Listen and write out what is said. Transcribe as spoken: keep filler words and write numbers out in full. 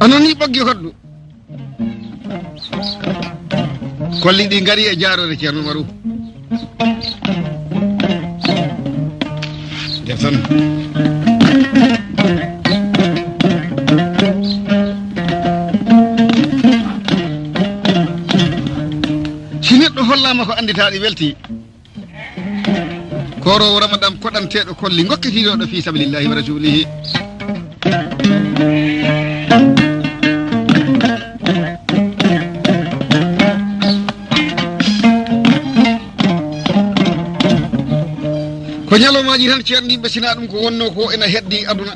Onon ni ɓoggi hoɗdu. Kolli ɗi ngari e jaaroore Ceerno Umaru. Nder tan. Si neɗɗo hollaama ko annditaaɗi welti. Kooroowo Ramadan koɗanteeɗo kolli ngokkitiiɗo fi sabilillahi wa rasulihi. Ko ñalawmaaji tan ceerniiɓe, sinaa ɗum ko wonnoo ko ena heddi aduna.